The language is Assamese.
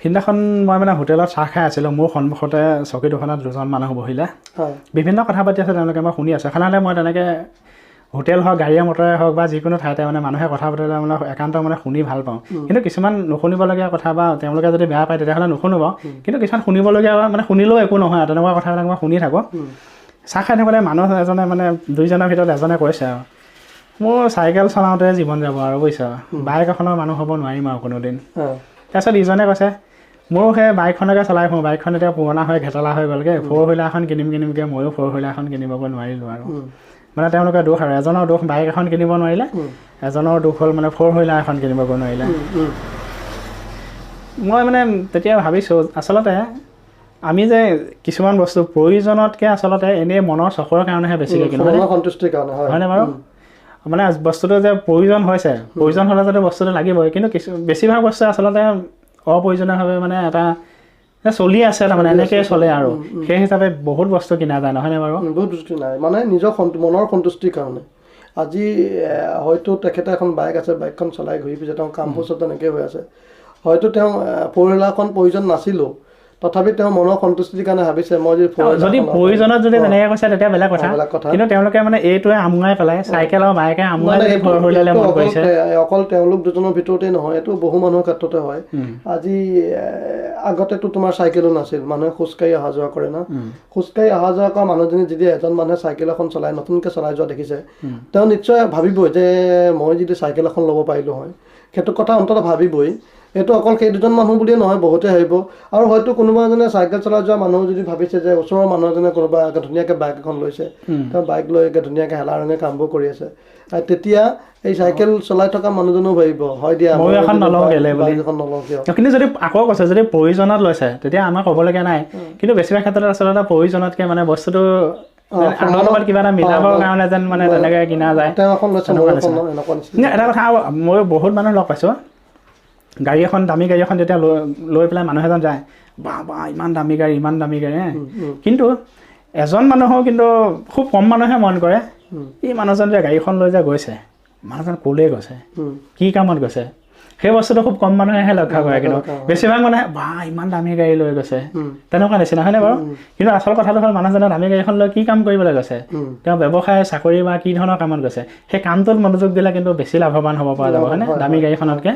সিদিনাখন মই মানে হোটেলত চাহ খাই আছিলোঁ, মোৰ সন্মুখতে চকী দুখনত দুজন মানুহ বহিলে, বিভিন্ন কথা পাতি আছে তেওঁলোকে, মই শুনি আছোঁ। সাধাৰণতে মই তেনেকৈ হোটেল হওক, গাড়ীয়ে মটৰে হওক বা যিকোনো ঠাইতে মানে মানুহে কথা পাতিলে মানে একান্ত মানে শুনি ভাল পাওঁ। কিন্তু কিছুমান নুশুনিবলগীয়া কথা বা তেওঁলোকে যদি বেয়া পায় তেতিয়াহ'লে নুশুনো বাৰু, কিন্তু কিছুমান শুনিবলগীয়া মানে শুনিলেও একো নহয় আৰু তেনেকুৱা কথাবিলাক মই শুনি থাকোঁ। চাহ খাই থাকোঁতে মানুহ এজনে মানে দুইজনৰ ভিতৰত এজনে কৈছে আৰু, মোৰ চাইকেল চলাওঁতে জীৱন যাব আৰু বুজিছ, বাইক এখনৰ মানুহ হ'ব নোৱাৰিম আৰু কোনোদিন। তাৰপিছত ইজনে কৈছে মোৰো সেই বাইকখনকে চলাই ফুৰোঁ, বাইকখন এতিয়া পুৰণা হৈ ঘেটেলা হৈ গ'লগৈ, ফ'ৰ হুইলাৰ এখন কিনিম কিনিমকৈ ময়ো ফ'ৰ হুইলাৰ এখন কিনিবগৈ নোৱাৰিলোঁ আৰু। মানে তেওঁলোকে দুখ আৰু, এজনৰ দুখ বাইক এখন কিনিব নোৱাৰিলে, এজনৰ দুখ হ'ল মানে ফ'ৰ হুইলাৰ এখন কিনিবগৈ নোৱাৰিলে। মই মানে তেতিয়া ভাবিছোঁ আচলতে আমি যে কিছুমান বস্তু প্ৰয়োজনতকৈ আচলতে এনেই মনৰ চখৰ কাৰণেহে বেছিকৈ কিনো, সন্তুষ্টিৰ কাৰণে, হয়নে বাৰু? মানে বস্তুটো যে প্ৰয়োজন হৈছে, প্ৰয়োজন হ'লে যাতে বস্তুটো লাগিবই, কিন্তু কিছু বেছিভাগ বস্তু আচলতে অপ্ৰয়োজনীয়ভাৱে মানে এটা চলি আছে, তাৰমানে এনেকৈয়ে চলে আৰু সেই হিচাপে বহুত বস্তু কিনা যায়, নহয়নে বাৰু? বহুত বস্তু নাই মানে নিজৰ মনৰ সন্তুষ্টিৰ কাৰণে। আজি হয়তো তেখেতে এখন বাইক আছে, বাইকখন চলাই ঘূৰি ফুৰিছে, তেওঁ কামবোৰ চব তেনেকৈ হৈ আছে, হয়তো তেওঁ ফ'ৰ হুইলাৰখন প্ৰয়োজন নাছিলেও তথাপি তেওঁ মনৰ সন্তুষ্টিৰ কাৰণে ভাবিছে মই যদি প্ৰয়োজনত যদি তেনেকৈ কৈছে তেতিয়া বেলেগ কথা, কিন্তু তেওঁলোকে মানে এইটোৱে আমুৱাই পেলাই চাইকেল আৰু বাইকে আমুৱাই ফ'ৰ হুইলাৰলৈ মন কৰিছে। অকল তেওঁলোক দুজনৰ ভিতৰতে নহয়, এইটো বহু মানুহৰ ক্ষেত্ৰতে হয়। আজি আগতেতো তোমাৰ চাইকেলো নাছিল, মানুহে খোজকাঢ়ি অহা যোৱা কৰে ন, খোজকাঢ়ি অহা যোৱা কৰা মানুহজনী যদি এজন মানুহে চাইকেল এখন চলাই নতুনকৈ চলাই যোৱা দেখিছে, তেওঁ নিশ্চয় ভাবিবই যে মই যদি চাইকেল এখন ল'ব পাৰিলোঁ হয়, সেইটো কথা অন্ততঃ ভাবিবই। এইটো অকল সেই দুজন মানুহ বুলিয়ে নহয়, বহুতে ভাবিব। আৰু হয়তো কোনোবা এজনে চাইকেল চলাই যোৱা মানুহ যদি ভাবিছে যে ওচৰৰ মানুহ এজনে কোনোবা ধুনীয়াকৈ বাইক এখন লৈছে, তেওঁ বাইক লৈ ধুনীয়াকৈ হেলা ৰঙে কামবোৰ কৰি আছে, তেতিয়া এই চাইকেল চলাই থকা মানুহজনেও ভাবিব হয় দিয়া ময়ো এখন নলওঁ কিয়। কিন্তু যদি আকৌ কৈছে যদি প্ৰয়োজনত লৈছে তেতিয়া আমাৰ ক'বলগীয়া নাই, কিন্তু বেছিভাগ ক্ষেত্ৰত আচলতে প্ৰয়োজনতকৈ মানে বস্তুটো কিবা এটা মিলাবৰ কাৰণে যেন মানে তেনেকৈ কিনা যায়। এটা কথা ময়ো বহুত মানুহ লগ পাইছোঁ, গাড়ী এখন দামী গাড়ী এখন যেতিয়া লৈ পেলাই মানুহ এজন যায়, বা বা ইমান দামী গাড়ী, ইমান দামী গাড়ী, কিন্তু এজন মানুহো কিন্তু খুব কম মানুহে মন কৰে এই মানুহজন যে গাড়ীখন লৈ যে গৈছে, মানুহজন ক'লৈ গৈছে, কি কামত গৈছে, সেই বস্তুটো খুব কম মানুহেহে লক্ষ্য কৰে। কিন্তু বেছিভাগ মানুহে বা ইমান দামী গাড়ী লৈ গৈছে তেনেকুৱা নিচিনা, হয়নে বাৰু? কিন্তু আচল কথাটো হ'ল মানুহজনে দামী গাড়ীখন লৈ কি কাম কৰিবলৈ গৈছে, তেওঁ ব্যৱসায়, চাকৰি বা কি ধৰণৰ কামত গৈছে, সেই কামটোত মনোযোগ দিলে কিন্তু বেছি লাভৱান হ'ব পৰা যাব, হয়নে দামী গাড়ীখনতকৈ?